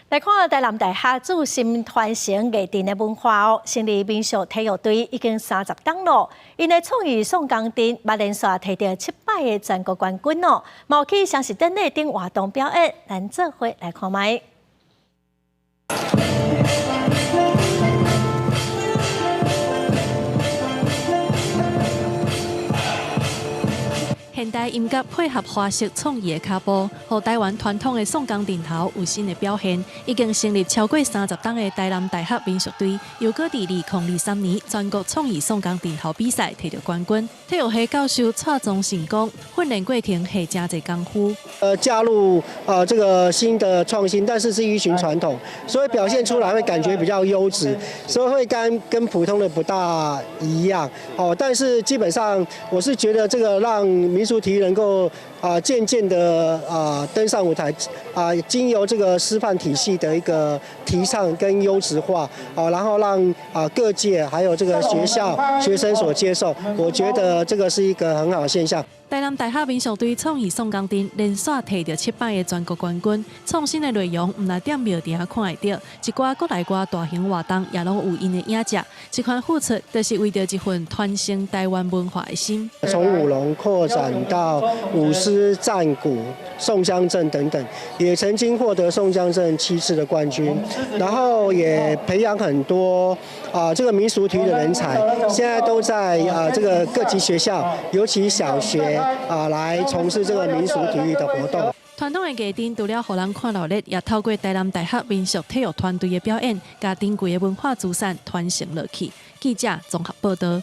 來看台南大學自心傳承藝陣的文化哦，成立民俗體育隊已經30冬咯。𪜶的創意宋江陣，捌連續提著七擺的全國冠軍哦，嘛有去雙喜典禮頂活動表演，咱做伙來看覓。現代音樂配合花式創意的跤步，予台灣傳統的宋江陣頭有新的表現。已經成立超過30冬的台南大學民俗隊，又閣佇2023年全國創意宋江陣頭比賽提著冠軍。體育系教授蔡宗成講，訓練過程下誠濟功夫。加入這個新的創新，但是是依循傳統，所以表現出來會感覺比較優質，所以會跟普通的不大一樣。哦，但是基本上我是覺得這個讓民俗體育能夠漸漸的登上舞台經由這個師範體系的一個提倡跟優質化然後讓各界還有這個學校學生所接受，我覺得這個是一個很好的現象。台南大學民俗隊創意宋江陣連續提著七擺的全國冠軍，創新的內容毋但佇廟埕看會著，一寡國內外大型活動也攏有𪜶的影子。這款付出，就是為著一份傳承台灣文化的心。從舞龍擴展到舞獅、戰鼓、宋江陣等等，也曾經獲得宋江陣7次的冠軍，然後也培養很多這個民俗體育的人才，現在都在這個各級學校，尤其小學來從事這個民俗體育的活動。傳統的藝陣除了予人看熱鬧，也透過台南大學民俗體育團隊的表演，共珍貴的文化資產傳承落去。記者綜合報導。